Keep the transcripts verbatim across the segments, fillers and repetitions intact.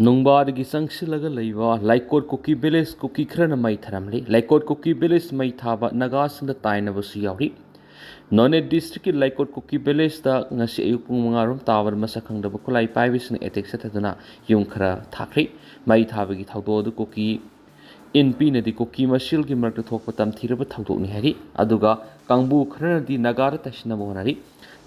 ꯅꯨꯡꯕꯥꯗꯒꯤ ꯆꯪꯁꯤꯜꯂꯒ ꯂꯩꯕ ꯂꯩꯀꯣꯠ ꯀꯨꯀꯤ ꯚꯤꯂꯦꯖ ꯀꯨꯀꯤ ꯈꯔꯅ ꯃꯩ ꯊꯥꯔꯝꯂꯤ꯫ ꯂꯩꯀꯣꯠ ꯀꯨꯀꯤ ꯚꯤꯂꯦꯖ ꯃꯩ ꯊꯥꯕ ꯅꯥꯒꯥꯁꯤꯡꯗ ꯇꯥꯏꯅꯕꯁꯨ ꯌꯥꯎꯔꯤ꯫ ꯅꯣꯅꯦ ꯗꯤꯁꯇ꯭ꯔꯤꯛꯀꯤ ꯂꯩꯀꯣꯠ ꯀꯨꯀꯤ ꯚꯤꯂꯦꯖꯇ ꯉꯁꯤ ꯑꯌꯨꯛ ꯄꯨꯡ ꯃꯉꯥ ꯔꯣꯝ ꯇꯥꯕꯗ ꯃꯁꯛ ꯈꯪꯗꯕ ꯈꯨꯠꯂꯥꯏ ꯄꯥꯏꯕꯁꯤꯡꯅ ꯑꯦꯇꯦꯛ ꯆꯠꯊꯗꯨꯅ ꯌꯨꯝ ꯈꯔ ꯊꯥꯈ꯭ꯔꯤ꯫ ꯃꯩ ꯊꯥꯕꯒꯤ ꯊꯧꯗꯣꯛ ꯑꯗꯨ ꯀꯨꯀꯤ ꯏꯟꯄꯤꯅꯗꯤ ꯀꯨꯀꯤ ꯃꯁꯦꯜꯒꯤ ꯃꯔꯛꯇ ꯊꯣꯛꯄ ꯇꯝꯊꯤꯔꯕ ꯊꯧꯗꯣꯛꯅꯤ ꯍꯥꯏꯔꯤ꯫ ꯑꯗꯨꯒ ꯀꯥꯡꯕꯨ ꯈꯔꯅꯗꯤ ꯅꯥꯒꯥꯗ ꯇꯥꯏꯁꯤꯟꯅꯕ ꯍꯣꯠꯅꯔꯤ꯫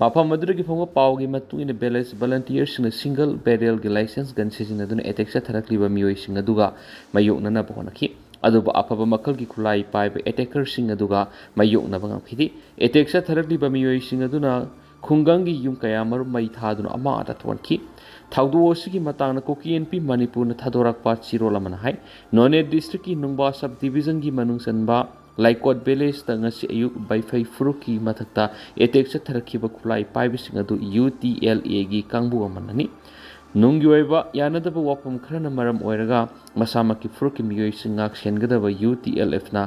ꯃꯐꯝ ꯑꯗꯨꯗꯒꯤ ꯐꯪꯕ ꯄꯥꯎꯒꯤ ꯃꯇꯨꯡ ꯏꯟꯅ ꯚꯤꯂꯦꯖ ꯚꯣꯂꯟꯇꯤꯌꯔꯁꯤꯡꯅ ꯁꯤꯡꯒꯜ ꯕꯦꯔꯦꯜꯒꯤ ꯂꯥꯏꯁꯦꯟꯁ ꯒꯟ ꯁꯤꯖꯤꯟꯅꯗꯨꯅ ꯑꯦꯇꯦꯛ ꯆꯠꯊꯔꯛꯂꯤꯕ ꯃꯤꯑꯣꯏꯁꯤꯡ ꯑꯗꯨꯒ ꯃꯥꯌꯣꯛꯅꯅꯕ ꯍꯣꯠꯅꯈꯤ꯫ ꯑꯗꯨꯕꯨ ꯑꯐꯕ ꯃꯈꯜꯒꯤ ꯈꯨꯠꯂꯥꯏ ꯄꯥꯏꯕ ꯑꯦꯇꯦꯀꯔꯁꯤꯡ ꯑꯗꯨꯒ ꯃꯥꯌꯣꯛꯅꯕ ꯉꯝꯈꯤꯗꯦ꯫ ꯑꯦꯇꯦꯛ ꯆꯠꯊꯔꯛꯂꯤꯕ ꯃꯤꯑꯣꯏꯁꯤꯡ ꯑꯗꯨꯅ ꯈꯨꯡꯒꯪꯒꯤ ꯌꯨꯝ ꯀꯌꯥ ꯃꯔꯨꯝ ꯃꯩ ꯊꯥꯗꯨꯅ ꯑꯃꯥꯡ ꯑꯇꯥ ꯊꯣꯛꯍꯟꯈꯤ꯫ ꯊꯧꯗꯣꯛ ꯑꯁꯤꯒꯤ ꯃꯇꯥꯡꯗ ꯀꯨꯀꯤ ꯏꯟꯄꯤ ꯃꯅꯤꯄꯨꯔꯅ ꯊꯥꯗꯣꯔꯛꯄ ꯆꯦꯔꯣꯜ ꯑꯃꯅ ꯍꯥꯏ, ꯅꯣꯅꯦ ꯗꯤꯁꯇ꯭ꯔꯤꯛꯀꯤ ꯅꯨꯡꯕꯥ ꯁꯕ ꯗꯤꯕꯤꯖꯟꯒꯤ ꯃꯅꯨꯡ ꯆꯟꯕ ꯂꯩꯀꯣꯠ ꯚꯤꯂꯦꯖꯇ ꯉꯁꯤ ꯑꯌꯨꯛ ꯕꯥꯏꯐꯩ ꯐꯨꯔꯨꯞꯀꯤ ꯃꯊꯛꯇ ꯑꯦꯇꯦꯛ ꯆꯠꯊꯔꯛꯈꯤꯕ ꯈꯨꯠꯂꯥꯏ ꯄꯥꯏꯕꯁꯤꯡ ꯑꯗꯨ ꯌꯨ ꯇꯤ ꯑꯦꯜ ꯑꯦꯒꯤ ꯀꯥꯡꯕꯨ ꯑꯃꯅꯅꯤ꯫ ꯅꯨꯡꯒꯤ ꯑꯣꯏꯕ ꯌꯥꯅꯗꯕ ꯋꯥꯐꯝ ꯈꯔꯅ ꯃꯔꯝ ꯑꯣꯏꯔꯒ ꯃꯁꯥꯃꯛꯀꯤ ꯐꯨꯔꯨꯞꯀꯤ ꯃꯤꯑꯣꯏꯁꯤꯡ ꯉꯥꯛ ꯁꯦꯟꯒꯗꯕ ꯌꯨ ꯇꯤ ꯑꯦꯜ ꯑꯦꯐꯅ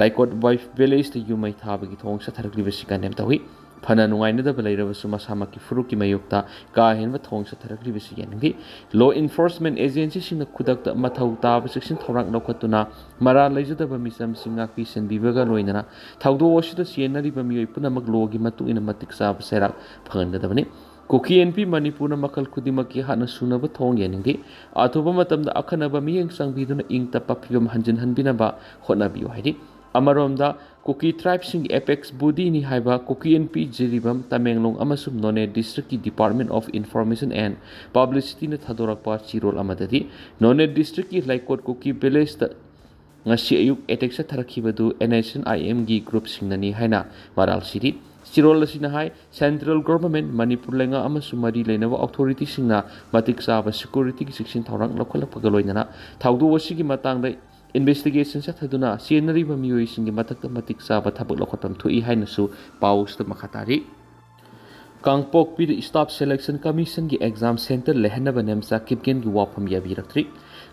ꯂꯩꯀꯣꯠ ꯚꯤꯂꯦꯖꯇ ꯌꯨꯝ ꯃꯩ ꯊꯥꯕꯒꯤ ꯊꯧꯑꯣꯡ ꯆꯠꯊꯔꯛꯂꯤꯕꯁꯤ ꯀꯟꯗꯦꯝ ꯇꯧꯏ꯫ ꯐꯅ ꯅꯨꯡꯉꯥꯏꯅꯗꯕ ꯂꯩꯔꯕꯁꯨ ꯃꯁꯥꯃꯛꯀꯤ ꯐꯨꯔꯨꯞꯀꯤ ꯃꯥꯌꯣꯛꯇ ꯀꯥ ꯍꯦꯟꯕ ꯊꯧꯑꯣꯡ ꯆꯠꯊꯔꯛꯂꯤꯕꯁꯤ ꯌꯥꯅꯤꯡꯗꯦ꯫ ꯂꯣ ꯏꯟꯐꯣꯔꯁꯃꯦꯟ ꯑꯦꯖꯦꯟꯁꯤꯁꯤꯡꯅ ꯈꯨꯗꯛꯇ ꯃꯊꯧ ꯇꯥꯕ ꯆꯦꯛꯁꯤꯟ ꯊꯧꯔꯥꯡ ꯂꯧꯈꯠꯇꯨꯅ ꯃꯔꯥꯜ ꯂꯩꯖꯗꯕ ꯃꯤꯆꯝꯁꯤꯡ ꯉꯥꯛꯄꯤ ꯁꯦꯟꯕꯤꯕꯒ ꯂꯣꯏꯅꯅ ꯊꯧꯗꯣꯛ ꯑꯁꯤꯗ ꯆꯦꯟꯅꯔꯤꯕ ꯃꯤꯑꯣꯏ ꯄꯨꯝꯅꯃꯛ ꯂꯣꯒꯤ ꯃꯇꯨꯡ ꯏꯟꯅ ꯃꯇꯤꯛ ꯆꯥꯕ ꯆꯩꯔꯥꯛ ꯐꯪꯍꯟꯒꯗꯕꯅꯤ꯫ ꯀꯨꯀꯤ ꯏꯟꯄꯤ ꯃꯅꯤꯄꯨꯔꯅ ꯃꯈꯜ ꯈꯨꯗꯤꯡꯃꯛꯀꯤ ꯍꯥꯠꯅ ꯁꯨꯅꯕ ꯊꯧꯑꯣꯡ ꯌꯥꯅꯤꯡꯗꯦ꯫ ꯑꯊꯨꯕ ꯃꯇꯝꯗ ꯑꯈꯟꯅꯕ ꯃꯤꯠꯌꯦꯡ ꯆꯪꯕꯤꯗꯨꯅ ꯏꯪ ꯇꯞꯄ ꯐꯤꯕꯝ ꯍꯟꯖꯤꯟꯍꯟꯕꯤꯅꯕ ꯍꯣꯠꯅꯕꯤꯌꯨ ꯍꯥꯏꯔꯤ꯫ ꯑꯃꯔꯣꯝꯗ ꯀꯨꯀꯤ ꯇ꯭ꯔꯥꯏꯕꯁꯤꯡꯒꯤ ꯑꯦꯄꯦꯛꯁ ꯕꯣꯗꯤꯅꯤ ꯍꯥꯏꯕ ꯀꯨꯀꯤ ꯏꯟꯄꯤ ꯖꯤꯔꯤꯕꯥꯝ ꯇꯃꯦꯡꯂꯣꯡ ꯑꯃꯁꯨꯡ ꯅꯣꯅꯦ ꯗꯤꯁꯇ꯭ꯔꯤꯛꯀꯤ Department of Information and Publicityꯅ ꯊꯥꯗꯣꯔꯛꯄ ꯆꯦꯔꯣꯜ ꯑꯃꯗꯗꯤ ꯅꯣꯅꯦ ꯗꯤꯁꯇ꯭ꯔꯤꯛꯀꯤ ꯂꯩꯀꯣꯠ ꯀꯨꯀꯤ ꯚꯤꯂꯦꯖꯇ ꯉꯁꯤ ꯑꯌꯨꯛ ꯑꯦꯇꯦꯛ ꯆꯠꯊꯔꯛꯈꯤꯕꯗꯨ ꯑꯦꯟ ꯑꯦꯁ ꯑꯦꯟ ꯑꯥꯏ ꯑꯦꯝꯒꯤ ꯒ꯭ꯔꯨꯞꯁꯤꯡꯅꯅꯤ ꯍꯥꯏꯅ ꯃꯔꯥꯜ ꯁꯤꯔꯤ꯫ ꯆꯦꯔꯣꯜ ꯑꯁꯤꯅ ꯍꯥꯏ, ꯁꯦꯟꯇ꯭ꯔꯦꯜ ꯒꯣꯚꯔꯟꯃꯦꯟꯠ, ꯃꯅꯤꯄꯨꯔ ꯂꯩꯉꯥꯛ ꯑꯃꯁꯨꯡ ꯃꯔꯤ ꯂꯩꯅꯕ ꯑꯣꯊꯣꯔꯤꯇꯤꯁꯤꯡꯅ ꯃꯇꯤꯛ ꯆꯥꯕ ꯁꯦꯀ꯭ꯌꯨꯔꯤꯇꯤꯒꯤ ꯆꯦꯛꯁꯤꯟ ꯊꯧꯔꯥꯡ ꯂꯧꯈꯠꯂꯛꯄꯒ ꯂꯣꯏꯅꯅ ꯊꯧꯗꯣꯛ ꯑꯁꯤꯒꯤ ꯃꯇꯥꯡꯗ ꯏꯟꯚꯦꯁꯇꯤꯒꯦꯁꯟ ꯆꯠꯊꯗꯨꯅ ꯆꯦꯟꯅꯔꯤꯕ ꯃꯤꯑꯣꯏꯁꯤꯡꯒꯤ ꯃꯊꯛꯇ ꯃꯇꯤꯛ ꯆꯥꯕ ꯊꯕꯛ ꯂꯧꯈꯠꯐꯝ ꯊꯣꯛꯏ ꯍꯥꯏꯅꯁꯨ ꯄꯥꯎ ꯑꯁꯤꯗ ꯃꯈꯥ ꯇꯥꯔꯤ꯫ ꯀꯥꯡꯄꯣꯛꯄꯤꯗ ꯁ꯭ꯇꯥꯐ ꯁꯦꯂꯦꯛꯁꯟ ꯀꯃꯤꯁꯟꯒꯤ ꯑꯦꯛꯖꯥꯝ ꯁꯦꯟꯇꯔ ꯂꯩꯍꯟꯅꯕ ꯅꯦꯝꯆꯥ ꯀꯤꯞꯒꯦꯟꯒꯤ ꯋꯥꯐꯝ ꯌꯥꯕꯤꯔꯛꯇ꯭ꯔꯤ꯫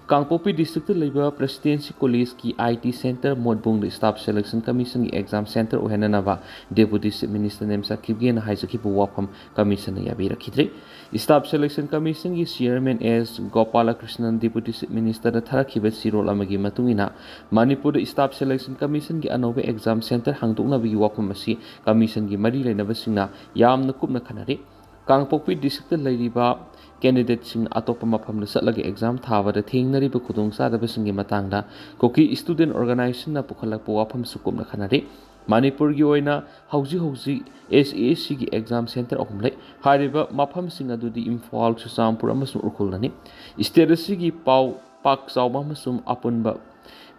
ꯀꯥꯡꯄꯣꯛꯄꯤ ꯗꯤꯁꯇ꯭ꯔꯤꯛꯇ ꯂꯩꯕ ꯄ꯭ꯔꯦꯁꯤꯗꯦꯟꯁꯤ ꯀꯣꯂꯦꯖꯀꯤ ꯑꯥꯏ ꯇꯤ ꯁꯦꯟꯇꯔ ꯃꯣꯠꯕꯨꯡꯗ ꯁ꯭ꯇꯥꯐ ꯁꯦꯂꯦꯛꯁꯟ ꯀꯃꯤꯁꯟꯒꯤ ꯑꯦꯛꯖꯥꯝ ꯁꯦꯟꯇꯔ ꯑꯣꯏꯍꯟꯅꯅꯕ ꯗꯦꯄꯨꯇꯤ ꯆꯤꯐ ꯃꯤꯅꯤꯁꯇꯔ ꯅꯦꯝꯆꯥ ꯀꯤꯞꯒꯦꯟꯅ ꯍꯥꯏꯖꯈꯤꯕ ꯋꯥꯐꯝ ꯀꯃꯤꯁꯟꯅ ꯌꯥꯕꯤꯔꯛꯈꯤꯗ꯭ꯔꯤ꯫ Staff Selection Commissionꯒꯤ Chairman S Gopalakrishnan Deputy Chief Ministerꯗ ꯊꯥꯔꯛꯈꯤꯕ ꯆꯦꯔꯣꯜ ꯑꯃꯒꯤ ꯃꯇꯨꯡ ꯏꯟꯅ, ꯃꯅꯤꯄꯨꯔꯗ Staff Selection Commissionꯒꯤ ꯑꯅꯧꯕ exam centre ꯍꯥꯡꯗꯣꯛꯅꯕꯒꯤ ꯋꯥꯐꯝ ꯑꯁꯤ Commissionꯒꯤ ꯃꯔꯤ ꯂꯩꯅꯕꯁꯤꯡꯅ ꯌꯥꯝꯅ ꯀꯨꯞꯅ ꯈꯟꯅꯔꯤ꯫ ꯀꯥꯡꯄꯣꯛꯄꯤ districtꯇ ꯂꯩꯔꯤꯕ candidateꯁꯤꯡ ꯑꯇꯣꯞꯄ ꯃꯐꯝꯗ ꯆꯠꯂꯒ exam ꯊꯥꯕꯗ ꯊꯦꯡꯅꯔꯤꯕ ꯈꯨꯗꯣꯡꯆꯥꯗꯕꯁꯤꯡꯒꯤ ꯃꯇꯥꯡꯗ ꯀꯨꯀꯤ Student Organizationꯅ ꯄꯨꯈꯠꯂꯛꯄ ꯋꯥꯐꯝꯁꯨ ꯀꯨꯞꯅ ꯈꯟꯅꯔꯤ꯫ ꯃꯅꯤꯄꯨꯔꯒꯤ ꯑꯣꯏꯅ ꯍꯧꯖꯤꯛ ꯍꯧꯖꯤꯛ S A Sꯒꯤ exam centre ꯑꯍꯨꯝ ꯂꯩ꯫ ꯍꯥꯏꯔꯤꯕ ꯃꯐꯝꯁꯤꯡ ꯑꯗꯨꯗꯤ ꯏꯝꯐꯥꯜ, ꯆꯨꯔꯆꯥꯟꯄꯨꯔ ꯑꯃꯁꯨꯡ ꯎꯈ꯭ꯔꯨꯜꯅꯤ꯫ State ꯑꯁꯤꯒꯤ ꯄꯥꯎ ꯄꯥꯛ ꯆꯥꯎꯕ ꯑꯃꯁꯨꯡ ꯑꯄꯨꯟꯕ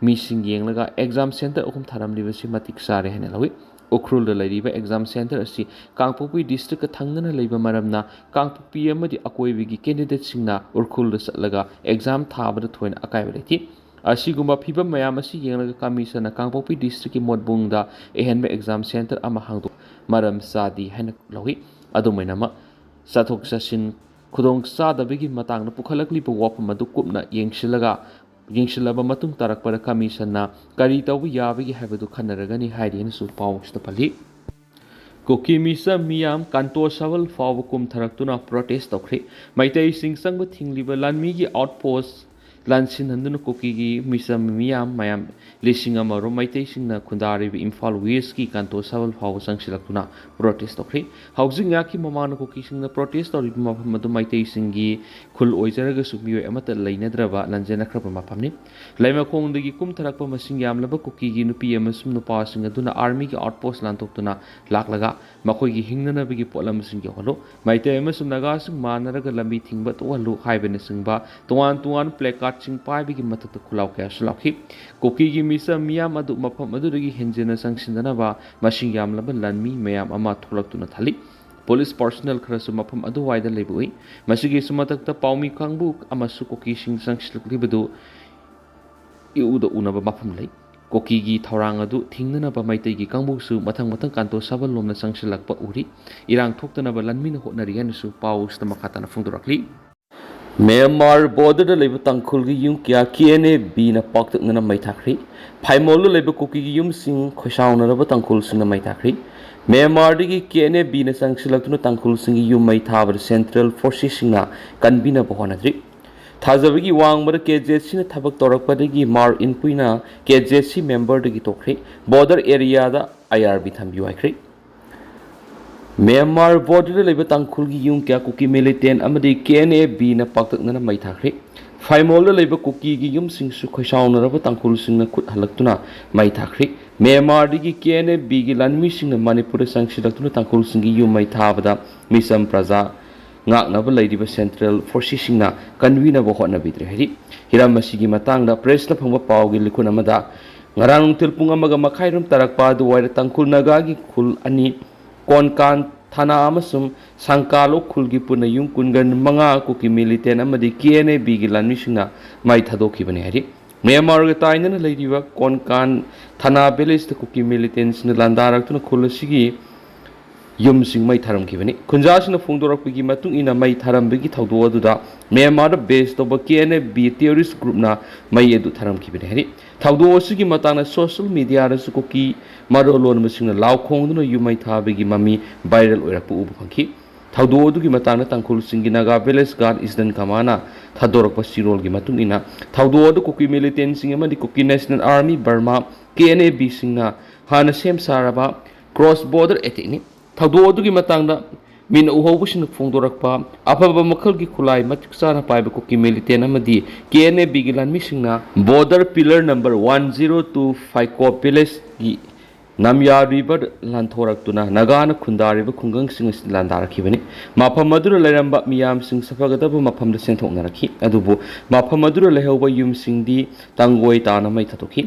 ꯃꯤꯁꯤꯡ ꯌꯦꯡꯂꯒ exam centre ꯑꯍꯨꯝ ꯊꯥꯔꯝꯂꯤꯕꯁꯤ ꯃꯇꯤꯛ ꯆꯥꯔꯦ ꯍꯥꯏꯅ ꯂꯧꯏ꯫ ꯎꯈ꯭ꯔꯨꯜꯗ ꯂꯩꯔꯤꯕ exam centre ꯑꯁꯤ ꯀꯥꯡꯄꯣꯛꯄꯤ districtꯀ ꯊꯪꯅꯅ ꯂꯩꯕ ꯃꯔꯝꯅ ꯀꯥꯡꯄꯣꯛꯄꯤ ꯑꯃꯗꯤ ꯑꯀꯣꯏꯕꯒꯤ candidateꯁꯤꯡꯅ ꯎꯈ꯭ꯔꯨꯜꯗ ꯆꯠꯂꯒ exam ꯊꯥꯕꯗ ꯊꯣꯏꯅ ꯑꯀꯥꯏꯕ ꯂꯩꯇꯦ꯫ ꯑꯁꯤꯒꯨꯝꯕ ꯐꯤꯚꯝ ꯃꯌꯥꯝ ꯑꯁꯤ ꯌꯦꯡꯂꯒ Commissionꯅ ꯀꯥꯡꯄꯣꯛꯄꯤ districtꯀꯤ ꯃꯣꯠꯕꯨꯡꯗ ꯑꯍꯦꯟꯕ exam centre ꯑꯃ ꯍꯥꯡꯗꯣꯛ ꯃꯔꯝ ꯆꯥꯗꯦ ꯍꯥꯏꯅ ꯂꯧꯏ꯫ ꯑꯗꯨꯝ ꯑꯣꯏꯅꯃꯛ, ꯆꯠꯊꯣꯛ ꯆꯠꯁꯤꯟ ꯈꯨꯗꯣꯡ ꯆꯥꯗꯕꯒꯤ ꯃꯇꯥꯡꯗ ꯄꯨꯈꯠꯂꯛꯂꯤꯕ ꯋꯥꯐꯝ ꯑꯗꯨ ꯀꯨꯞꯅ ꯌꯦꯡꯁꯤꯜꯂꯒ, ꯌꯦꯡꯁꯤꯜꯂꯕ ꯃꯇꯨꯡ ꯇꯥꯔꯛꯄꯗ Commissionꯅ ꯀꯔꯤ ꯇꯧꯕ ꯌꯥꯕꯒꯦ ꯍꯥꯏꯕꯗꯨ ꯈꯟꯅꯔꯒꯅꯤ ꯍꯥꯏꯔꯤ ꯍꯥꯏꯅꯁꯨ ꯄꯥꯎ ꯑꯁꯤꯗ ꯄꯜꯂꯤ꯫ ꯀꯨꯀꯤ ꯃꯤꯆꯝ ꯃꯤꯌꯥꯝ ꯀꯥꯟꯇꯣ ꯁꯕꯜ ꯐꯥꯎꯕ ꯀꯨꯝꯊꯔꯛꯇꯨꯅ protest ꯇꯧꯈ꯭ꯔꯤ꯫ ꯃꯩꯇꯩꯁꯤꯡ ꯆꯪꯕ ꯊꯤꯡꯂꯤꯕ ꯂꯥꯟꯃꯤꯒꯤ outpost ꯂꯥꯟꯁꯤꯟꯍꯟꯗꯨꯅ ꯀꯨꯀꯤꯒꯤ ꯃꯤꯆꯝ ꯃꯤꯌꯥꯝ ꯃꯌꯥꯝ ꯂꯤꯁꯤꯡ ꯑꯃ ꯔꯣꯝ ꯃꯩꯇꯩꯁꯤꯡꯅ ꯈꯨꯟꯗꯥꯔꯤꯕ ꯏꯝꯐꯥꯜ Westꯀꯤ ꯀꯥꯟꯇꯣ ꯁꯕꯜ ꯐꯥꯎꯕ ꯆꯪꯁꯤꯜꯂꯛꯇꯨꯅ protest ꯇꯧꯈ꯭ꯔꯤ꯫ ꯍꯧꯖꯤꯛ ꯉꯥꯏꯍꯥꯛꯀꯤ ꯃꯃꯥꯡꯗ ꯀꯨꯀꯤꯁꯤꯡꯅ protest ꯇꯧꯔꯤꯕ ꯃꯐꯝ ꯑꯗꯨ ꯃꯩꯇꯩꯁꯤꯡꯒꯤ ꯈꯨꯜ ꯑꯣꯏꯖꯔꯒꯁꯨ ꯃꯤꯑꯣꯏ ꯑꯃꯠꯇ ꯂꯩꯅꯗ꯭ꯔꯕ ꯂꯥꯟꯖꯦꯟꯅꯈ꯭ꯔꯕ ꯃꯐꯝꯅꯤ꯫ ꯂꯩꯃꯈꯣꯡꯗꯒꯤ ꯀꯨꯝꯊꯔꯛꯄ ꯃꯁꯤꯡ ꯌꯥꯝꯂꯕ ꯀꯨꯀꯤꯒꯤ ꯅꯨꯄꯤ ꯑꯃꯁꯨꯡ ꯅꯨꯄꯥꯁꯤꯡ ꯑꯗꯨꯅ armyꯒꯤ outpost ꯂꯥꯟꯊꯣꯛꯇꯨꯅ ꯂꯥꯛꯂꯒ ꯃꯈꯣꯏꯒꯤ ꯍꯤꯡꯅꯅꯕꯒꯤ ꯄꯣꯠꯂꯝꯁꯤꯡ ꯌꯧꯍꯜꯂꯨ, ꯃꯩꯇꯩ ꯑꯃꯁꯨꯡ ꯅꯥꯒꯥꯁꯤꯡ ꯃꯥꯟꯅꯔꯒ ꯂꯝꯕꯤ ꯊꯤꯡꯕ ꯇꯣꯛꯍꯜꯂꯨ ꯍꯥꯏꯕꯅꯆꯤꯡꯕ ꯇꯣꯉꯥꯟ ꯇꯣꯉꯥꯟꯕ placardꯁꯤꯡ ꯄꯥꯏꯕꯒꯤ ꯃꯊꯛꯇ ꯈꯨꯜꯂꯥꯎ ꯀꯌꯥꯁꯨ ꯂꯥꯎꯈꯤ꯫ ꯀꯨꯀꯤꯒꯤ ꯃꯤꯆꯝ ꯃꯤꯌꯥꯝ ꯑꯗꯨ ꯃꯐꯝ ꯑꯗꯨꯗꯒꯤ ꯍꯦꯟꯖꯤꯟꯅ ꯆꯪꯁꯤꯟꯗꯅꯕ ꯃꯁꯤꯡ ꯌꯥꯝꯂꯕ ꯂꯥꯟꯃꯤ ꯃꯌꯥꯝ ꯑꯃ ꯊꯣꯛꯂꯛꯇꯨꯅ ꯊꯜꯂꯤ꯫ Police personnel ꯈꯔꯁꯨ ꯃꯐꯝ ꯑꯗꯨꯋꯥꯏꯗ ꯂꯩꯕ ꯎꯏ꯫ ꯃꯁꯤꯒꯤꯁꯨ ꯃꯊꯛꯇ ꯄꯥꯎꯃꯤ ꯀꯥꯡꯕꯨ ꯑꯃꯁꯨ ꯀꯨꯀꯤꯁꯤꯡ ꯆꯪꯁꯤꯜꯂꯛꯂꯤꯕꯗꯨ ꯏꯎꯗ ꯎꯅꯕ ꯃꯐꯝ ꯂꯩ꯫ ꯀꯨꯀꯤꯒꯤ ꯊꯧꯔꯥꯡ ꯑꯗꯨ ꯊꯤꯡꯅꯅꯕ ꯃꯩꯇꯩꯒꯤ ꯀꯥꯡꯕꯨꯁꯨ ꯃꯊꯪ ꯃꯊꯪ ꯀꯥꯟꯇꯣ ꯁꯕꯜ ꯂꯣꯝꯅ ꯆꯪꯁꯤꯜꯂꯛꯄ ꯎꯔꯤ꯫ ꯏꯔꯥꯡ ꯊꯣꯛꯇꯅꯕ ꯂꯥꯟꯃꯤꯅ ꯍꯣꯠꯅꯔꯤ ꯍꯥꯏꯅꯁꯨ ꯄꯥꯎ ꯑꯁꯤꯗ ꯃꯈꯥ ꯇꯥꯅ ꯐꯣꯡꯗꯣꯔꯛꯂꯤ꯫ ꯃ꯭ꯌꯥꯟꯃꯥꯔ borderꯗ ꯂꯩꯕ ꯇꯥꯡꯈꯨꯜꯒꯤ ꯌꯨꯝ ꯀꯌꯥ KNABꯅ ꯄꯥꯛꯇꯛꯅꯅ ꯃꯩ ꯊꯥꯈ꯭ꯔꯤ꯫ ꯐꯥꯏꯃꯣꯜꯗ ꯂꯩꯕ ꯀꯨꯀꯤꯒꯤ ꯌꯨꯝꯁꯤꯡ ꯈꯣꯏꯁꯥꯎꯅꯔꯕ ꯇꯥꯡꯈꯨꯜꯁꯤꯡꯅ ꯃꯩ ꯊꯥꯈ꯭ꯔꯤ꯫ ꯃ꯭ꯌꯥꯟꯃꯥꯔꯗꯒꯤ ꯀꯦ ꯑꯦꯟ ꯑꯦ ꯕꯤꯅ ꯆꯪꯁꯤꯜꯂꯛꯇꯨꯅ ꯇꯥꯡꯈꯨꯜꯁꯤꯡꯒꯤ ꯌꯨꯝ ꯃꯩ ꯊꯥꯕꯗ ꯁꯦꯟꯇ꯭ꯔꯦꯜ ꯐꯣꯔꯁꯦꯁꯁꯤꯡꯅ ꯀꯟꯕꯤꯅꯕ ꯍꯣꯠꯅꯗ꯭ꯔꯤ꯫ ꯊꯥꯖꯕꯒꯤ ꯋꯥꯡꯃꯗ ꯀꯦ ꯖꯦ ꯁꯤꯅ ꯊꯕꯛ ꯇꯧꯔꯛꯄꯗꯒꯤ ꯃꯥꯔ ꯏꯟꯄꯨꯏꯅ ꯀꯦ ꯖꯦ ꯁꯤ ꯃꯦꯝꯕꯔꯗꯒꯤ ꯇꯣꯛꯈ꯭ꯔꯦ꯫ ꯕꯣꯔꯗꯔ ꯑꯦꯔꯤꯌꯥꯗ ꯑꯥꯏ ꯑꯥꯔ ꯕꯤ ꯊꯝꯕꯤꯌꯨ ꯍꯥꯏꯈ꯭ꯔꯦ꯫ ꯃ꯭ꯌꯥꯟꯃꯥꯔ ꯕꯣꯔꯗꯔꯗ ꯂꯩꯕ ꯇꯥꯡꯈꯨꯜꯒꯤ ꯌꯨꯝ ꯀꯌꯥ ꯀꯨꯀꯤ ꯃꯤꯂꯤꯇꯦꯟ ꯑꯃꯗꯤ ꯀꯦ ꯑꯦꯟ ꯑꯦ ꯕꯤꯅ ꯄꯥꯛꯇꯛꯅꯅ ꯃꯩ ꯊꯥꯈ꯭ꯔꯦ꯫ ꯐꯥꯏꯃꯣꯜꯗ ꯂꯩꯕ ꯀꯨꯀꯤꯒꯤ ꯌꯨꯝꯁꯤꯡꯁꯨ ꯈꯣꯏꯁꯥꯎꯅꯔꯕ ꯇꯥꯡꯈꯨꯜꯁꯤꯡꯅ ꯈꯨꯠ ꯍꯜꯂꯛꯇꯨꯅ ꯃꯩ ꯊꯥꯈ꯭ꯔꯦ꯫ ꯃ꯭ꯌꯥꯟꯃꯥꯔꯗꯒꯤ ꯀꯦ ꯑꯦꯟ ꯑꯦ ꯕꯤꯒꯤ ꯂꯥꯟꯃꯤꯁꯤꯡꯅ ꯃꯅꯤꯄꯨꯔꯗ ꯆꯪꯁꯤꯜꯂꯛꯇꯨꯅ ꯇꯥꯡꯈꯨꯜꯁꯤꯡꯒꯤ ꯌꯨꯝ ꯃꯩ ꯊꯥꯕꯗ ꯃꯤꯆꯝ ꯄ꯭ꯔꯖꯥ ꯉꯥꯛꯅꯕ ꯂꯩꯔꯤꯕ ꯁꯦꯟꯇ꯭ꯔꯦꯜ ꯐꯣꯔꯁꯦꯁꯁꯤꯡꯅ ꯀꯟꯕꯤꯅꯕ ꯍꯣꯠꯅꯕꯤꯗ꯭ꯔꯦ ꯍꯥꯏꯔꯤ꯫ ꯍꯤꯔꯝ ꯑꯁꯤꯒꯤ ꯃꯇꯥꯡꯗ ꯄ꯭ꯔꯦꯁꯅ ꯐꯪꯕ ꯄꯥꯎꯒꯤ ꯂꯤꯈꯨꯟ ꯑꯃꯗ ꯉꯔꯥꯡ ꯅꯨꯡꯊꯤꯜ ꯄꯨꯡ ꯑꯃꯒ ꯃꯈꯥꯏꯔꯣꯝ ꯇꯥꯔꯛꯄ ꯑꯗꯨꯋꯥꯏꯗ ꯇꯥꯡꯈꯨꯜ ꯅꯥꯒꯥꯒꯤ ꯈꯨꯜ ꯑꯅꯤ, ꯀꯣꯟꯀꯥꯟ ꯊꯥꯅꯥ ꯑꯃꯁꯨꯡ ꯁꯪꯀꯥꯂꯣ ꯈꯨꯜꯒꯤ ꯄꯨꯟꯅ ꯌꯨꯝ ꯀꯨꯟꯒ ꯃꯉꯥ ꯀꯨꯀꯤ ꯃꯤꯂꯤꯇꯦꯟ ꯑꯃꯗꯤ ꯀꯦ ꯑꯦꯟ ꯑꯦ ꯕꯤꯒꯤ ꯂꯥꯟꯃꯤꯁꯤꯡꯅ ꯃꯩ ꯊꯥꯗꯣꯛꯈꯤꯕꯅꯤ ꯍꯥꯏꯔꯤ꯫ ꯃ꯭ꯌꯥꯟꯃꯥꯔꯒ ꯇꯥꯏꯅꯅ ꯂꯩꯔꯤꯕ ꯀꯣꯟꯀꯥꯟ ꯊꯥꯅꯥ ꯚꯤꯂꯦꯖꯇ ꯀꯨꯀꯤ ꯃꯤꯂꯤꯇꯦꯟꯁꯤꯡꯅ ꯂꯥꯟꯗꯥꯔꯛꯇꯨꯅ ꯈꯨꯜ ꯑꯁꯤꯒꯤ ꯌꯨꯝꯁꯤꯡ ꯃꯩ ꯊꯥꯔꯝꯈꯤꯕꯅꯤ꯫ ꯈꯨꯟꯖꯥꯁꯤꯡꯅ ꯐꯣꯡꯗꯣꯔꯛꯄꯒꯤ ꯃꯇꯨꯡ ꯏꯟꯅ ꯃꯩ ꯊꯥꯔꯝꯕꯒꯤ ꯊꯧꯗꯣꯛ ꯑꯗꯨꯗ ꯃ꯭ꯌꯥꯟꯃꯥꯔꯗ ꯕꯦꯁ ꯇꯧꯕ ꯀꯦ ꯑꯦꯟ ꯑꯦ ꯕꯤ ꯇꯦꯔꯣꯔꯤꯁ ꯒ꯭ꯔꯨꯞꯅ ꯃꯩ ꯑꯗꯨ ꯊꯥꯔꯝꯈꯤꯕꯅꯤ ꯍꯥꯏꯔꯤ꯫ ꯊꯧꯗꯣꯛ ꯑꯁꯤꯒꯤ ꯃꯇꯥꯡꯗ ꯁꯣꯁꯤꯌꯦꯜ ꯃꯤꯗꯤꯌꯥꯗꯁꯨ ꯀꯨꯀꯤ ꯃꯔꯣꯜ ꯂꯣꯟꯕꯁꯤꯡꯅ ꯂꯥꯎ ꯈꯣꯡꯗꯨꯅ ꯌꯨꯝ ꯃꯩ ꯊꯥꯕꯒꯤ ꯃꯃꯤ ꯚꯥꯏꯔꯦꯜ ꯑꯣꯏꯔꯛꯄ ꯎꯕ ꯐꯪꯈꯤ꯫ ꯊꯧꯗꯣꯛ ꯑꯗꯨꯒꯤ ꯃꯇꯥꯡꯗ ꯇꯥꯡꯈꯨꯜꯁꯤꯡꯒꯤ ꯅꯥꯒꯥ ꯚꯤꯂꯦꯖ ꯒꯥꯔꯗ ꯏꯁꯇꯟ ꯀꯃꯥꯟꯅ ꯊꯥꯗꯣꯔꯛꯄ ꯆꯦꯔꯣꯜꯒꯤ ꯃꯇꯨꯡ ꯏꯟꯅ ꯊꯧꯗꯣꯛ ꯑꯗꯨ ꯀꯨꯀꯤ ꯃꯤꯂꯤꯇꯦꯟꯁꯤꯡ ꯑꯃꯗꯤ ꯀꯨꯀꯤ national army Burma, K N A ꯕꯤꯁꯤꯡꯅ ꯍꯥꯟꯅ ꯁꯦꯝ ꯁꯥꯔꯕ ꯀ꯭ꯔꯣꯁ ꯕꯣꯔꯗꯔ ꯑꯦꯇꯦꯛꯅꯤ꯫ ꯊꯧꯗꯣꯛ ꯑꯗꯨꯒꯤ ꯃꯇꯥꯡꯗ ꯃꯤꯅ ꯎꯍꯧꯕꯁꯤꯡꯅ ꯐꯣꯡꯗꯣꯔꯛꯄ ꯑꯐꯕ ꯃꯈꯜꯒꯤ ꯈꯨꯠꯂꯥꯏ ꯃꯇꯤꯛ ꯆꯥꯅ ꯄꯥꯏꯕ ꯀꯨꯀꯤ ꯃꯤꯂꯤꯇꯦꯟ ꯑꯃꯗꯤ ꯀꯦ ꯑꯦꯟ ꯑꯦ ꯕꯤꯒꯤ ꯂꯥꯟꯃꯤꯁꯤꯡꯅ border pillar number one zero two Phaikop ꯚꯤꯂꯦꯖꯀꯤ ꯅꯝꯌꯥ ꯔꯤꯚꯔ ꯂꯥꯟꯊꯣꯔꯛꯇꯨꯅ ꯅꯥꯒꯥꯅ ꯈꯨꯟꯗꯥꯔꯤꯕ ꯈꯨꯡꯒꯪꯁꯤꯡ ꯑꯁꯤꯗ ꯂꯥꯟꯗꯥꯔꯛꯈꯤꯕꯅꯤ꯫ ꯃꯐꯝ ꯑꯗꯨꯗ ꯂꯩꯔꯝꯕ ꯃꯤꯌꯥꯝꯁꯤꯡ ꯆꯠꯐꯒꯗꯕ ꯃꯐꯝꯗ ꯆꯦꯟꯊꯣꯛꯅꯔꯛꯈꯤ꯫ ꯑꯗꯨꯕꯨ ꯃꯐꯝ ꯑꯗꯨꯗ ꯂꯩꯍꯧꯕ ꯌꯨꯝꯁꯤꯡꯗꯤ ꯇꯪꯒꯣꯏ ꯇꯥꯅ ꯃꯩ ꯊꯥꯗꯣꯛꯈꯤ꯫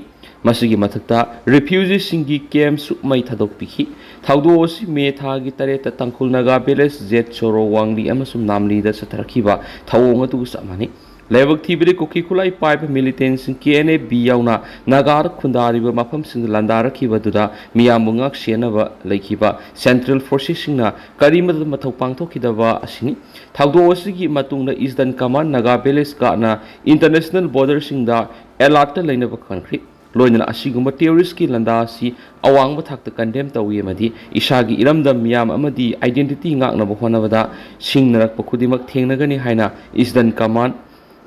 ꯃꯁꯤꯒꯤ ꯃꯊꯛꯇ ꯔꯤꯐ꯭ꯌꯨꯖꯤꯁꯤꯡꯒꯤ ꯀꯦꯝꯞꯁꯨ ꯃꯩ ꯊꯥꯗꯣꯛꯄꯤꯈꯤ꯫ ꯊꯧꯗꯣꯛ ꯑꯁꯤ ꯃꯦ ꯊꯥꯒꯤ ꯇꯔꯦꯠꯇ ꯇꯥꯡꯈꯨꯜ ꯅꯥꯒꯥ ꯚꯤꯂꯦꯖ ꯖꯦꯠ ꯁꯣꯔꯣ ꯋꯥꯡꯂꯤ ꯑꯃꯁꯨꯡ ꯅꯥꯝꯂꯤꯗ ꯆꯠꯊꯔꯛꯈꯤꯕ ꯊꯧꯑꯣꯡ ꯑꯗꯨꯒ ꯆꯞ ꯃꯥꯟꯅꯩ꯫ ꯂꯥꯏꯕꯛ ꯊꯤꯕꯗꯤ ꯀꯨꯀꯤ ꯈꯨꯠꯂꯥꯏ ꯄꯥꯏꯕ ꯃꯤꯂꯤꯇꯦꯟꯁꯤꯡ ꯀꯦ ꯑꯦꯟ ꯑꯦ ꯕꯤ ꯌꯥꯎꯅ ꯅꯥꯒꯥꯗ ꯈꯨꯟꯗꯥꯔꯤꯕ ꯃꯐꯝꯁꯤꯡꯗ ꯂꯥꯟꯗꯥꯔꯛꯈꯤꯕ ꯑꯗꯨꯗ ꯃꯤꯌꯥꯝꯕꯨ ꯉꯥꯛ ꯁꯦꯟꯅꯕ ꯂꯩꯈꯤꯕ ꯁꯦꯟꯇ꯭ꯔꯦꯜ ꯐꯣꯔꯁꯦꯁꯁꯤꯡꯅ ꯀꯔꯤꯃꯠꯇ ꯃꯊꯧ ꯄꯥꯡꯊꯣꯛꯈꯤꯗꯕ ꯑꯁꯤꯅꯤ꯫ ꯊꯧꯗꯣꯛ ꯑꯁꯤꯒꯤ ꯃꯇꯨꯡꯗ ꯏꯁꯇꯔꯟ ꯀꯃꯥꯟ ꯅꯥꯒꯥ ꯚꯤꯂꯦꯖ ꯒꯥꯔꯗꯅ ꯏꯟꯇꯔꯅꯦꯁꯅꯦꯜ ꯕꯣꯔꯗꯔꯁꯤꯡꯗ ꯑꯦꯂꯥꯔꯠꯇ ꯂꯩꯅꯕ ꯈꯪꯈ꯭ꯔꯤ꯫ ꯂꯣꯏꯅꯅ ꯑꯁꯤꯒꯨꯝꯕ ꯇꯦꯔꯣꯔꯤꯁꯀꯤ ꯂꯥꯟꯗꯥ ꯑꯁꯤ ꯑꯋꯥꯡꯕ ꯊꯥꯛꯇ ꯀꯟꯗꯦꯝ ꯇꯧꯏ ꯑꯃꯗꯤ ꯏꯁꯥꯒꯤ ꯏꯔꯝꯗꯝ, ꯃꯤꯌꯥꯝ ꯑꯃꯗꯤ identity ꯉꯥꯛꯅꯕ ꯍꯣꯠꯅꯕꯗ ꯁꯤꯡꯅꯔꯛꯄ ꯈꯨꯗꯤꯡꯃꯛ ꯊꯦꯡꯅꯒꯅꯤ ꯍꯥꯏꯅ Eastern Command,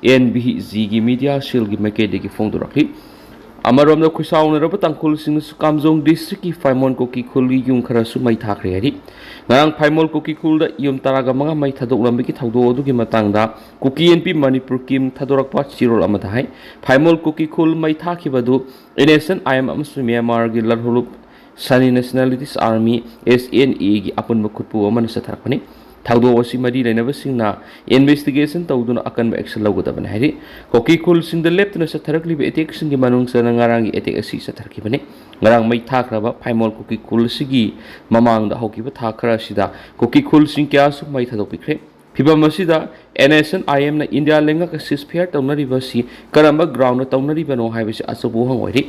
ꯑꯦꯟ ꯚꯤ ꯖꯤꯒꯤ media cellꯒꯤ ꯃꯥꯏꯀꯩꯗꯒꯤ ꯐꯣꯡꯗꯣꯔꯛꯂꯤ꯫ ꯑꯃꯔꯣꯝꯗ, ꯈꯨꯠꯁꯥꯎꯅꯔꯕ ꯇꯥꯡꯈꯨꯜꯁꯤꯡꯅꯁꯨ ꯀꯥꯝꯖꯣꯡ districtꯀꯤ ꯐꯥꯏꯃꯣꯟ ꯀꯨꯀꯤ ꯈꯨꯜꯒꯤ ꯌꯨꯝ ꯈꯔꯁꯨ ꯃꯩ ꯊꯥꯈ꯭ꯔꯦ ꯍꯥꯏꯔꯤ꯫ ꯉꯔꯥꯡ ꯐꯥꯏꯃꯣꯜ ꯀꯨꯀꯤ ꯈꯨꯜꯗ ꯌꯨꯝ ꯇꯔꯥꯒ ꯃꯉꯥ ꯃꯩ ꯊꯥꯗꯣꯛꯂꯝꯕꯒꯤ ꯊꯧꯗꯣꯛ ꯑꯗꯨꯒꯤ ꯃꯇꯥꯡꯗ ꯀꯨꯀꯤ ꯑꯦꯟ ꯄꯤ ꯃꯅꯤꯄꯨꯔ ꯀꯤꯝ ꯊꯥꯗꯣꯔꯛꯄ ꯆꯦꯔꯣꯜ ꯑꯃꯗ ꯍꯥꯏ, ꯐꯥꯏꯃꯣꯜ ꯀꯨꯀꯤ ꯈꯨꯜ ꯃꯩ ꯊꯥꯈꯤꯕ ꯑꯗꯨ N S N I M ꯑꯃꯁꯨꯡ ꯃ꯭ꯌꯥꯟꯃꯥꯔꯒꯤ ꯂꯟꯍꯨꯂꯨꯞ ꯁꯥꯅꯤ ꯅꯦꯁꯅꯦꯂꯤꯇꯤꯁ ꯑꯥꯔꯃꯤ, ꯑꯦꯁ ꯑꯦꯟ ꯑꯦꯒꯤ ꯑꯄꯨꯟꯕ ꯈꯨꯠꯄꯨ ꯑꯃꯅ ꯆꯠꯊꯔꯛꯄꯅꯤ꯫ ꯊꯧꯗꯣꯛ ꯑꯁꯤ ꯃꯔꯤ ꯂꯩꯅꯕꯁꯤꯡꯅ investigation ꯇꯧꯗꯨꯅ ꯑꯀꯟꯕ action ꯂꯧꯒꯗꯕꯅꯤ ꯍꯥꯏꯔꯤ꯫ ꯀꯨꯀꯤ ꯈꯨꯜꯁꯤꯡꯗ ꯂꯦꯞꯇꯅ ꯆꯠꯊꯔꯛꯂꯤꯕ attackꯁꯤꯡꯒꯤ ꯃꯅꯨꯡ ꯆꯟꯅ ꯉꯔꯥꯡꯒꯤ attack ꯑꯁꯤ ꯆꯠꯊꯔꯛꯈꯤꯕꯅꯤ꯫ ꯉꯔꯥꯡ ꯃꯩ ꯊꯥꯈ꯭ꯔꯕ ꯐꯥꯏꯃꯣꯜ ꯀꯨꯀꯤ ꯈꯨꯜ ꯑꯁꯤꯒꯤ ꯃꯃꯥꯡꯗ ꯍꯧꯈꯤꯕ ꯊꯥ ꯈꯔ ꯑꯁꯤꯗ ꯀꯨꯀꯤ ꯈꯨꯜꯁꯤꯡ ꯀꯌꯥꯁꯨ ꯃꯩ ꯊꯥꯗꯣꯛꯄꯤꯈ꯭ꯔꯦ꯫ ꯐꯤꯚꯝ ꯑꯁꯤꯗ ꯑꯦꯟ ꯑꯦꯁ ꯑꯦꯟ ꯑꯥꯏ ꯑꯦꯝꯅ ꯏꯟꯗꯤꯌꯥ ꯂꯩꯉꯥꯛꯀ ceasefire ꯇꯧꯅꯔꯤꯕ ꯑꯁꯤ ꯀꯔꯝꯕ groundꯗ ꯇꯧꯅꯔꯤꯕꯅꯣ ꯍꯥꯏꯕꯁꯤ ꯑꯆꯧꯕ ꯋꯥꯍꯪ ꯑꯣꯏꯔꯤ꯫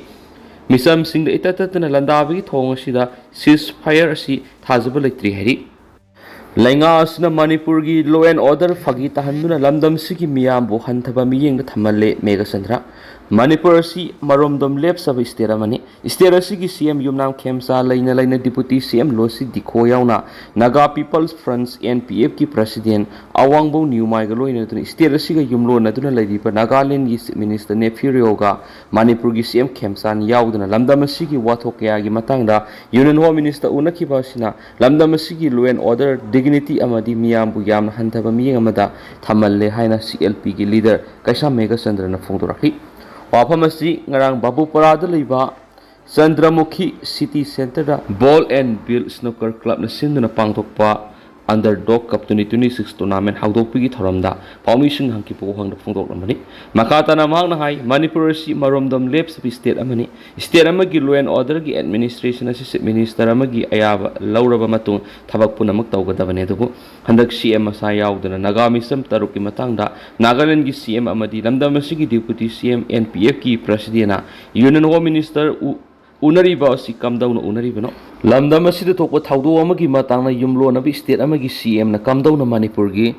ꯃꯤꯆꯝꯁꯤꯡꯗ ꯏꯇꯠ ꯇꯠꯇꯅ ꯂꯥꯟꯗꯥꯕꯒꯤ ꯊꯧꯑꯣꯡ ꯑꯁꯤꯗ ceasefire ꯑꯁꯤ ꯊꯥꯖꯕ ꯂꯩꯇ꯭ꯔꯤ ꯍꯥꯏꯔꯤ꯫ ꯂꯩꯉꯥꯛ ꯑꯁꯤꯅ ꯃꯅꯤꯄꯨꯔꯒꯤ law and order ꯐꯥꯒꯤ ꯇꯥꯍꯟꯗꯨꯅ ꯂꯝꯗꯝꯁꯤꯒꯤ ꯃꯤꯌꯥꯝꯕꯨ ꯍꯟꯊꯕ ꯃꯤꯠꯌꯦꯡꯗ ꯊꯝꯍꯜꯂꯦ, ꯃꯦꯘꯆꯟꯗ꯭ꯔ꯫ ꯃꯅꯤꯄꯨꯔ ꯑꯁꯤ ꯃꯔꯣꯝꯗꯣꯝ ꯂꯦꯞꯆꯕ state ꯑꯃꯅꯤ꯫ State ꯑꯁꯤꯒꯤ ꯁꯤ ꯑꯦꯝ ꯌꯨꯝꯅꯥꯝ ꯈꯦꯝꯆꯥꯟ ꯂꯩꯅ ꯂꯩꯅ Deputy ꯁꯤ ꯑꯦꯝ ꯂꯣꯁꯤ ꯗꯤꯈꯣ ꯌꯥꯎꯅ Naga People's Front, N P ꯑꯦꯐꯀꯤ President ꯑꯋꯥꯡꯕꯧ ꯅ꯭ꯌꯨꯃꯥꯏꯒ ꯂꯣꯏꯅꯗꯨꯅ state ꯑꯁꯤꯒ ꯌꯨꯝꯂꯣꯟꯅꯗꯨꯅ ꯂꯩꯔꯤꯕ ꯅꯥꯒꯥꯂꯦꯟꯒꯤ Chief Minister ꯅꯦꯐ꯭ꯌꯨ ꯔꯤꯑꯣꯒ ꯃꯅꯤꯄꯨꯔꯒꯤ ꯁꯤ ꯑꯦꯝ ꯈꯦꯝꯆꯥꯟ ꯌꯥꯎꯗꯨꯅ ꯂꯝꯗꯝ ꯑꯁꯤꯒꯤ ꯋꯥꯊꯣꯛ ꯀꯌꯥꯒꯤ ꯃꯇꯥꯡꯗ Union Home Minister ꯎꯅꯈꯤꯕ ꯑꯁꯤꯅ ꯂꯝꯗꯝ ꯑꯁꯤꯒꯤ law and order, dignity ꯑꯃꯗꯤ ꯃꯤꯌꯥꯝꯕꯨ ꯌꯥꯝꯅ ꯍꯟꯊꯕ ꯃꯤꯠꯌꯦꯡ ꯑꯃꯗ ꯊꯝꯍꯜꯂꯦ ꯍꯥꯏꯅ ꯁꯤ ꯑꯦꯜ ꯄꯤꯒꯤ leader ꯀꯩꯁꯥꯝ ꯃꯦꯘꯆꯟꯗ꯭ꯔꯅ ꯐꯣꯡꯗꯣꯔꯛꯈꯤ꯫ ꯋꯥꯐꯝ ꯑꯁꯤ ꯉꯔꯥꯡ ꯕꯥꯕꯨꯄꯥꯔꯥꯗ ꯂꯩꯕ Chandramukhi City Centreꯗ Ball and Bill Snooker Clubꯅ ꯁꯤꯟꯗꯨꯅ ꯄꯥꯡꯊꯣꯛꯄ Underdog Cup twenty twenty-six tournament ꯍꯧꯗꯣꯛꯄꯒꯤ ꯊꯧꯔꯝꯗ ꯄꯥꯎꯃꯤꯁꯤꯡ ꯍꯪꯈꯤꯕ ꯋꯥꯍꯪꯗ ꯐꯣꯡꯗꯣꯛꯂꯝꯕꯅꯤ꯫ ꯃꯈꯥ ꯇꯥꯅ ꯃꯍꯥꯛꯅ ꯍꯥꯏ, ꯃꯅꯤꯄꯨꯔ ꯑꯁꯤ ꯃꯔꯣꯝꯗꯣꯝ ꯂꯦꯞꯆꯕ state ꯑꯃꯅꯤ꯫ State ꯑꯃꯒꯤ law and orderꯒꯤ administration ꯑꯁꯤ Chief Minister ꯑꯃꯒꯤ ꯑꯌꯥꯕ ꯂꯧꯔꯕ ꯃꯇꯨꯡ ꯊꯕꯛ ꯄꯨꯝꯅꯃꯛ ꯇꯧꯒꯗꯕꯅꯤ꯫ ꯑꯗꯨꯕꯨ ꯍꯟꯗꯛ ꯁꯤ ꯑꯦꯝ ꯃꯁꯥ ꯌꯥꯎꯗꯅ ꯅꯥꯒꯥ ꯃꯤꯆꯝ ꯇꯔꯨꯛꯀꯤ ꯃꯇꯥꯡꯗ ꯅꯥꯒꯥꯂꯦꯟꯗꯒꯤ ꯁꯤ ꯑꯦꯝ ꯑꯃꯗꯤ ꯂꯝꯗꯝ ꯑꯁꯤꯒꯤ Deputy C M, N P ꯑꯦꯐꯀꯤ Presidentꯅ Union Home Minister ꯎ-, ꯎꯅꯔꯤꯕ ꯑꯁꯤ ꯀꯝꯗꯧꯅ ꯎꯅꯔꯤꯕꯅꯣ? ꯂꯝꯗꯝ ꯑꯁꯤꯗ ꯊꯣꯛꯄ ꯊꯧꯗꯣꯛ ꯑꯃꯒꯤ ꯃꯇꯥꯡꯗ ꯌꯨꯝꯂꯣꯟꯅꯕ state ꯑꯃꯒꯤ ꯁꯤ ꯑꯦꯝꯅ ꯀꯝꯗꯧꯅ ꯃꯅꯤꯄꯨꯔꯒꯤ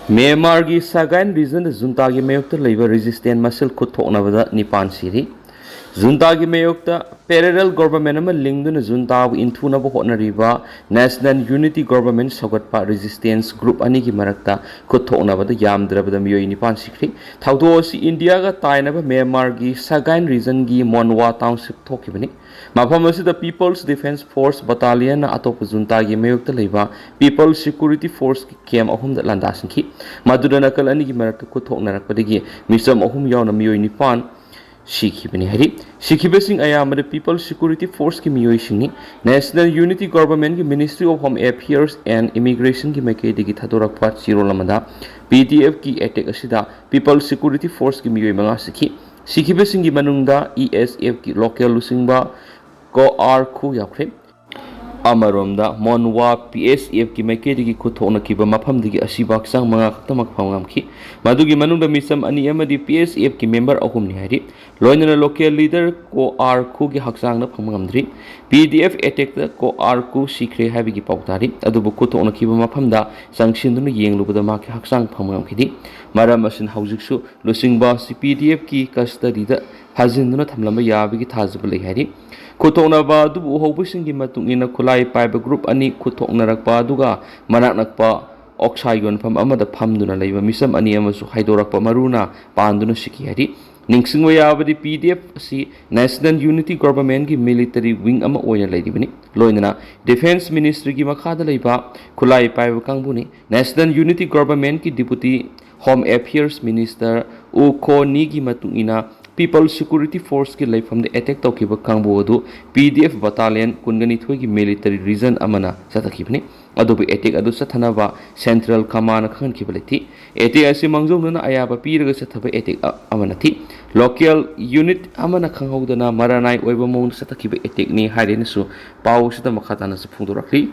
ꯃ꯭ꯌꯥꯟꯃꯥꯔꯒꯤ ꯁꯥꯒꯥꯏꯟ regionꯗ ꯖꯨꯟꯇꯥꯒꯤ ꯃꯥꯌꯣꯛꯇ ꯂꯩꯕ resistance ꯃꯁꯦꯜ ꯈꯨꯠ ꯊꯣꯛꯅꯕꯗ ꯅꯤꯄꯥꯟ ꯁꯤꯔꯤ꯫ ꯖꯨꯟꯇꯥꯒꯤ ꯃꯥꯌꯣꯛꯇ parallel government ꯑꯃ ꯂꯤꯡꯗꯨꯅ ꯖꯨꯟꯇꯥꯕꯨ ꯏꯟꯊꯨꯅꯕ ꯍꯣꯠꯅꯔꯤꯕ National Unity Government ꯁꯧꯒꯠꯄ resistance group ꯑꯅꯤꯒꯤ ꯃꯔꯛꯇ ꯈꯨꯠꯊꯣꯛꯅꯕꯗ ꯌꯥꯝꯗ꯭ꯔꯕꯗ ꯃꯤꯑꯣꯏ ꯅꯤꯄꯥꯟ ꯁꯤꯈ꯭ꯔꯤ꯫ ꯊꯧꯗꯣꯛ ꯑꯁꯤ ꯏꯟꯗꯤꯌꯥꯒ ꯇꯥꯏꯅꯕ ꯃ꯭ꯌꯥꯟꯃꯥꯔꯒꯤ ꯁꯒꯥꯏꯟ regionꯒꯤ ꯃꯣꯟꯋꯥ township ꯊꯣꯛꯈꯤꯕꯅꯤ꯫ ꯃꯐꯝ ꯑꯁꯤꯗ People's Defence Force battalionꯅ ꯑꯇꯣꯞꯄ ꯖꯨꯟꯇꯥꯒꯤ ꯃꯥꯌꯣꯛꯇ ꯂꯩꯕ People's Security Forceꯀꯤ camp ꯑꯍꯨꯝꯗ ꯂꯥꯟꯗꯥꯁꯤꯟꯈꯤ꯫ ꯃꯗꯨꯗ ꯅꯥꯀꯜ ꯑꯅꯤꯒꯤ ꯃꯔꯛꯇ ꯈꯨꯠꯊꯣꯛꯅꯔꯛꯄꯗꯒꯤ ꯃꯤꯆꯝ ꯑꯍꯨꯝ ꯌꯥꯎꯅ ꯃꯤꯑꯣꯏ ꯅꯤꯄꯥꯟ ꯁꯤꯈꯤꯕꯅꯤ ꯍꯥꯏꯔꯤ꯫ ꯁꯤꯈꯤꯕꯁꯤꯡ ꯑꯌꯥꯝꯕꯗ People's Security Forceꯀꯤ ꯃꯤꯑꯣꯏꯁꯤꯡꯅꯤ꯫ National Unity Governmentꯀꯤ Ministry of Home Affairs and Immigrationꯒꯤ ꯃꯥꯏꯀꯩꯗꯒꯤ ꯊꯥꯗꯣꯔꯛꯄ ꯆꯦꯔꯣꯜ ꯑꯃꯗ PDFꯀꯤ attack ꯑꯁꯤꯗ People's Security Forceꯀꯤ ꯃꯤꯑꯣꯏ ꯃꯉꯥ ꯁꯤꯈꯤ꯫ ꯁꯤꯈꯤꯕꯁꯤꯡꯒꯤ ꯃꯅꯨꯡꯗ ESFꯀꯤ local ꯂꯨꯆꯤꯡꯕ ꯀꯣ ꯑꯥꯔ ꯈꯨ ꯌꯥꯎꯈ꯭ꯔꯦ꯫ ꯑꯃꯔꯣꯝꯗ ꯃꯣꯟꯋꯥ PSFꯀꯤ ꯃꯥꯏꯀꯩꯗꯒꯤ ꯈꯨꯠꯊꯣꯛꯅꯈꯤꯕ ꯃꯐꯝꯗꯒꯤ ꯑꯁꯤꯕ ꯍꯛꯆꯥꯡ ꯃꯉꯥ ꯈꯛꯇꯃꯛ ꯐꯪꯕ ꯉꯝꯈꯤ꯫ ꯃꯗꯨꯒꯤ ꯃꯅꯨꯡꯗ ꯃꯤꯆꯝ ꯑꯅꯤ ꯑꯃꯗꯤ PSFꯀꯤ member ꯑꯍꯨꯝꯅꯤ ꯍꯥꯏꯔꯤ꯫ ꯂꯣꯏꯅꯅ local leader ꯀꯣ ꯑꯥꯔ ꯈꯨꯒꯤ ꯍꯛꯆꯥꯡꯅ ꯐꯪꯕ ꯉꯝꯗ꯭ꯔꯤ꯫ PDF attackꯇ ꯀꯣ ꯑꯥꯔ ꯈꯨ ꯁꯤꯈ꯭ꯔꯦ ꯍꯥꯏꯕꯒꯤ ꯄꯥꯎ ꯇꯥꯔꯤ꯫ ꯑꯗꯨꯕꯨ ꯈꯨꯠꯊꯣꯛꯅꯈꯤꯕ ꯃꯐꯝꯗ ꯆꯪꯁꯤꯟꯗꯨꯅ ꯌꯦꯡꯂꯨꯕꯗ ꯃꯍꯥꯛꯀꯤ ꯍꯛꯆꯥꯡ ꯐꯪꯕ ꯉꯝꯈꯤꯗꯦ꯫ ꯃꯔꯝ ꯑꯁꯤꯅ ꯍꯧꯖꯤꯛꯁꯨ ꯂꯨꯆꯤꯡꯕ ꯑꯁꯤ PDFꯀꯤ custodyꯗ ꯐꯥꯖꯤꯟꯗꯨꯅ ꯊꯝꯂꯝꯕ ꯌꯥꯕꯒꯤ ꯊꯥꯖꯕ ꯂꯩ ꯍꯥꯏꯔꯤ꯫ ꯈꯨꯠꯊꯣꯛꯅꯕ ꯑꯗꯨꯕꯨ ꯎꯍꯧꯕꯁꯤꯡꯒꯤ ꯃꯇꯨꯡ ꯏꯟꯅ ꯈꯨꯠꯂꯥꯏ ꯄꯥꯏꯕ group ꯑꯅꯤ ꯈꯨꯠꯊꯣꯛꯅꯔꯛꯄ ꯑꯗꯨꯒ ꯃꯅꯥꯛ ꯅꯛꯄ ꯑꯣꯛꯁꯥ ꯌꯣꯟꯐꯝ ꯑꯃꯗ ꯐꯝꯗꯨꯅ ꯂꯩꯕ ꯃꯤꯆꯝ ꯑꯅꯤ ꯑꯃꯁꯨ ꯍꯥꯏꯗꯣꯔꯛꯄ ꯃꯔꯨꯅ ꯄꯥꯟꯗꯨꯅ ꯁꯤꯈꯤ ꯍꯥꯏꯔꯤ꯫ ꯅꯤꯡꯁꯤꯡꯕ ꯌꯥꯕꯗꯤ PDF ꯑꯁꯤ National Unity Governmentꯀꯤ military wing ꯑꯃ ꯑꯣꯏꯅ ꯂꯩꯔꯤꯕꯅꯤ꯫ ꯂꯣꯏꯅꯅ Defence Ministryꯒꯤ ꯃꯈꯥꯗ ꯂꯩꯕ ꯈꯨꯠꯂꯥꯏ ꯄꯥꯏꯕ ꯀꯥꯡꯕꯨꯅꯤ꯫ National Unity Governmentꯀꯤ Deputy Home Affairs Minister ꯎ ꯈꯣ ꯅꯤꯒꯤ ꯃꯇꯨꯡ ꯏꯟꯅ People's Security Forceꯀꯤ ꯂꯩꯐꯝꯗ attack ꯇꯧꯈꯤꯕ ꯀꯥꯡꯕꯨ ꯑꯗꯨ PDF battalion ꯀꯨꯟꯒ ꯅꯤꯊꯣꯏꯒꯤ military region ꯑꯃꯅ ꯆꯠꯊꯈꯤꯕꯅꯤ꯫ ꯑꯗꯨꯕꯨ attack ꯑꯗꯨ ꯆꯠꯊꯅꯕ Central Commandꯅ ꯈꯪꯍꯟꯈꯤꯕ ꯂꯩꯇꯦ꯫ Attack ꯑꯁꯤ ꯃꯥꯡꯖꯧꯅꯅ ꯑꯌꯥꯕ ꯄꯤꯔꯒ ꯆꯠꯊꯕ attack ꯑ-, ꯑꯃ ꯅꯠꯇꯦ꯫ Local unit ꯑꯃꯅ ꯈꯪꯍꯧꯗꯅ ꯃꯔꯥꯅꯥꯏ ꯑꯣꯏꯕ ꯃꯑꯣꯡꯗ ꯆꯠꯊꯈꯤꯕ attackꯅꯤ ꯍꯥꯏꯔꯦꯅꯁꯨ ꯄꯥꯎ ꯑꯁꯤꯗ ꯃꯈꯥ ꯇꯥꯅꯁꯨ ꯐꯣꯡꯗꯣꯔꯛꯂꯤ꯫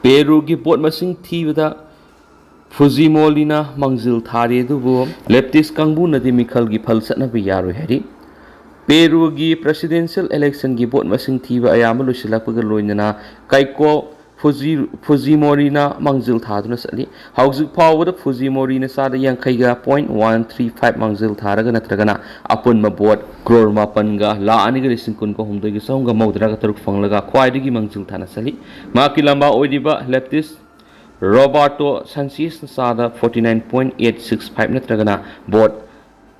ꯄꯦꯔꯨꯒꯤ vote ꯃꯁꯤꯡ ꯊꯤꯕꯗ ꯐꯨꯖꯤꯃꯣꯂꯤꯅ ꯃꯥꯡꯖꯤꯜ ꯊꯥꯔꯤ, ꯑꯗꯨꯕꯨ leftist ꯀꯥꯡꯕꯨꯅꯗꯤ ꯃꯤꯈꯜꯒꯤ ꯐꯜ ꯆꯠꯅꯕ ꯌꯥꯔꯣꯏ ꯍꯥꯏꯔꯤ꯫ ꯄꯦꯔꯨꯒꯤ presidential electionꯒꯤ vote ꯃꯁꯤꯡ ꯊꯤꯕ ꯑꯌꯥꯝꯕ ꯂꯣꯏꯁꯤꯜꯂꯛꯄꯒ ꯂꯣꯏꯅꯅ ꯀꯥꯏꯀꯣ ꯐꯨꯖꯤ ꯐꯨꯖꯤꯃꯣꯔꯤꯅ ꯃꯥꯡꯖꯤꯜ ꯊꯥꯗꯨꯅ ꯆꯠꯂꯤ꯫ ꯍꯧꯖꯤꯛ ꯐꯥꯎꯕꯗ ꯐꯨꯖꯤꯃꯣꯔꯤꯅ ꯆꯥꯗ ꯌꯥꯡꯈꯩꯒ point one three five ꯃꯥꯡꯖꯤꯜ ꯊꯥꯔꯒ ꯅꯠꯇ꯭ꯔꯒꯅ ꯑꯄꯨꯟꯕ vote ꯀ꯭ꯔꯣꯔ ꯃꯥꯄꯟꯒ ꯂꯥꯈ ꯑꯅꯤꯒ ꯂꯤꯁꯤꯡ ꯀꯨꯟꯒ ꯍꯨꯝꯗꯣꯏꯒꯤ ꯆꯍꯨꯝꯒ ꯃꯧꯗ꯭ꯔꯥꯒ ꯇꯔꯨꯛ ꯐꯪꯂꯒ ꯈ꯭ꯋꯥꯏꯗꯒꯤ ꯃꯥꯡꯖꯤꯜ ꯊꯥꯅ ꯆꯠꯂꯤ꯫ ꯃꯍꯥꯛꯀꯤ ꯂꯝꯕꯥ ꯑꯣꯏꯔꯤꯕ ꯂꯦꯞꯇꯤꯁ ꯔꯣꯕꯥꯔꯇꯣ ꯁꯟꯆꯦꯁꯅ ꯆꯥꯗ forty nine point eight six five ꯅꯠꯇ꯭ꯔꯒꯅ vote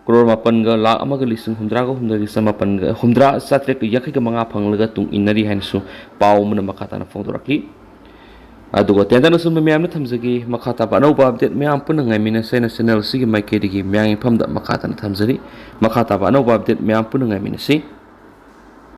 ꯀ꯭ꯔꯣꯔ ꯃꯥꯄꯟꯒ ꯂꯥꯈ ꯑꯃꯒ ꯂꯤꯁꯤꯡ ꯍꯨꯝꯗ꯭ꯔꯥꯒ ꯍꯨꯝꯗꯣꯏꯒ ꯆꯃꯥꯄꯟꯒ ꯍꯨꯝꯗ꯭ꯔꯥ ꯆꯥꯇ꯭ꯔꯦꯠꯀ ꯌꯥꯡꯈꯩꯒ ꯃꯉꯥ ꯐꯪꯂꯒ ꯇꯨꯡ ꯏꯟꯅꯔꯤ ꯍꯥꯏꯅꯁꯨ ꯄꯥꯎ ꯑꯃꯅ ꯃꯈꯥ ꯇꯥꯅ ꯐꯣꯡꯗꯣꯔꯛꯂꯤ꯫ ꯑꯗꯨꯒ ꯇꯦꯟꯇꯛꯅ ꯁꯨꯝꯕ ꯃꯌꯥꯝꯅ ꯊꯝꯖꯒꯦ꯫ ꯃꯈꯥ ꯇꯥꯕ ꯑꯅꯧꯕ update ꯃꯌꯥꯝ ꯄꯨꯟꯅ ꯉꯥꯏꯃꯤꯟꯅꯁꯦꯅ channel ꯑꯁꯤꯒꯤ ꯃꯥꯏꯀꯩꯗꯒꯤ ꯃꯌꯥꯝꯒꯤ ꯃꯐꯝꯗ ꯃꯈꯥ ꯇꯥꯅ ꯊꯝꯖꯔꯤ꯫ ꯃꯈꯥ ꯇꯥꯕ ꯑꯅꯧꯕ update ꯃꯌꯥꯝ ꯄꯨꯟꯅ ꯉꯥꯏꯃꯤꯟꯅꯁꯤ꯫